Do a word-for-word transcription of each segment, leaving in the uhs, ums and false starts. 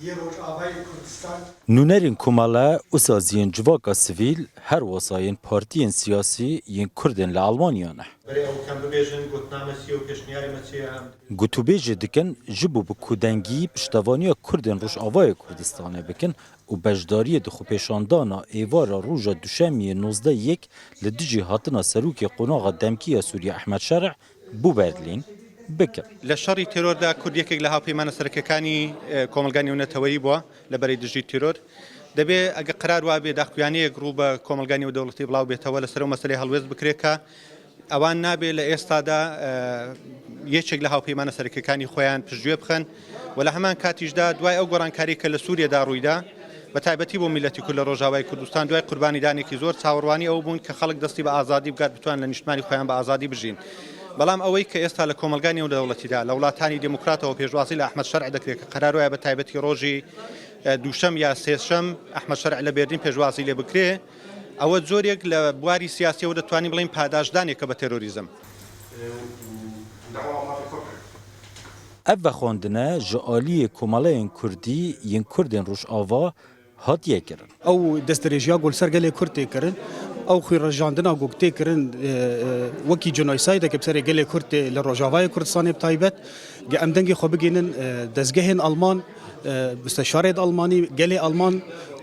Yê Rojavayê Kurdistan. Nûnerên komele û saziyên civaka sivîl her wesa yên partiyên siyasî yên Kurdên li Almanya ne. Berê ew kem bibêjin, gotina me çi ye û pêşniyarê me çi ye, em Gotûbêjê dikin, ji bo bi kudengî piştevaniya Kurdên Rojavayê Kurdistanê bikin û beşdariyê di xwepêşandana êvara roja Duşemiyê nozdeh yek li dijî hatina serokê qonaxa demkî ya Sûriye Ehmed Şerî bo Berlîn bikin. لە شەڕی تێرۆردا کورد یەکێک لە هاوپەیمانە سەرەکیەکانی، ئە، کۆمەلگانی و نەتەوەیی بووە لە بەرەی دژی تیرۆر. دەبێ ئەگە قرار وابێ داخویانەیەک ڕوو بە کۆمەلگانی و دەوڵەتی بڵاو بێتەوە لەسەر ئەو مەسلەی هەڵوێست بکرێت کە ئەوان نابێ لە ئێستادا، ئە، یەکێک لە هاوپەیمانە سەرەکیەکانی خۆیان پشتگوێ بخەن و لە هەمان کاتیشدا دوای ئەو گۆڕانکاری کە لە سووریەدا ڕوویدا، بە تایبەتی بۆ میلەتی کورد لە ڕۆژاوای کوردستان، دوای قوربانیدانێکی زۆر چاوەڕوانی ئەو بوون کە خەڵک دەستی بە ئازادی بگات، بتوان لە نیشتمانی خۆیان بە ئازادی بژین. بەڵام ئەوەی کە ئێستا لە کۆمەلگانی و دەوڵەتیدا لە وڵاتانی دموکراتەوە پێشوازی لە ئەحمەد شەرع دەکرێت کە قەرار وایە بە تایبەتی ڕۆژی، ئە، دووشەم یا سێشەم ئەحمەد شەرع لە بێرلین پێشوازی لێ بکرێ، ئەوە جۆرێک لە بواری سیاسیەوە دەتوانین بڵین پاداشدانێکە بە تێرۆریزم. Ev vexwendine ji aliyê komeleyên kurdî yên Kurdên Rojava hatiye kirin. Ew destdirêjiya ku li ser gelê Kurd tê kirin, ew xwînrejandina ku tê kirin, e, e, wekî cenoysaydeke bi serê gelê Kurd tê li Rojavayê Kurdistanê bi taybet, ge em dengê xwe bigihînin, e, dezgehên Alman, e, misteşarê di Almanî, gelê Alman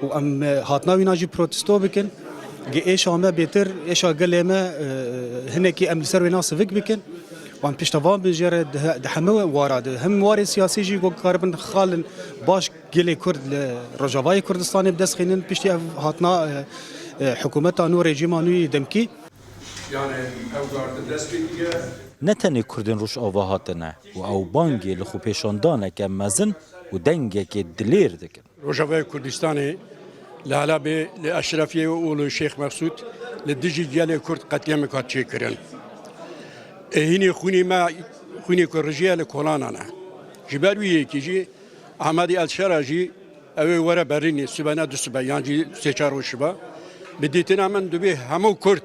û em, e, hatina wîna jî protesto bikin. Ge êşa me bêtir, êşa gelê me, e, hinekî em li ser wêna sivik bikin. Wan piştevan bin jê re di he-, di hemû wara de, hem warê siyasî jî ku karibin xalin baş gelê Kurd li Rojavayê Kurdistanê bi dest xînin, piştî ev hatina, e, e, hikûmeta nû, rejîma nû yê demkî. Yani ew gar di dest pê diye. Ne tenê Kurdên Rojava hatine û ew bangê li xwepêşandaneke mezin û dengekê dilêr dikin. Rojavayê Kurdistanê li Helebê li Eşrefiyê û li Şêx Mexsûd li dijî gelê Kurd qetlîamek hat çêkirin. Ê hînî xwînê me, xwînê ku rijiye li kolanan e. Ji ber wî yekê jî Ahmedî El Şera jî ew ê were Berlînê sibe ne du sibe yan jî sê çar roj şibe. Bi dîtina min dibê hemû Kurd,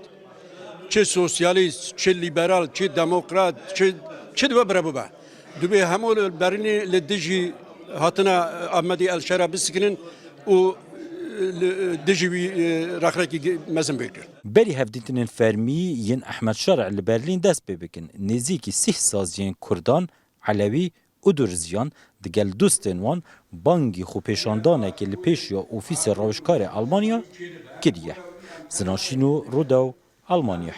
çi sosyalîst, çi lîberal, çi demokrat, çi, çi dibe bire bibe. Dibê hemû li Berlînê li dijî hatina Ahmedî El Şera bisikinin û li dijî wî, e, rexnekî mezin bigirin. Berî hevdîtinên fermî yên Ehmed Şerî li Berlîn dest pê bikin, nêzîkî sîh saziyên Kurdan, Elewî û Durziyan digel dostên wan bangî xwepêşandanekê li pêşiya ofîsê rawêjkarê Almanya kiriye. Zinan Şîno, Rûdaw, Almanya.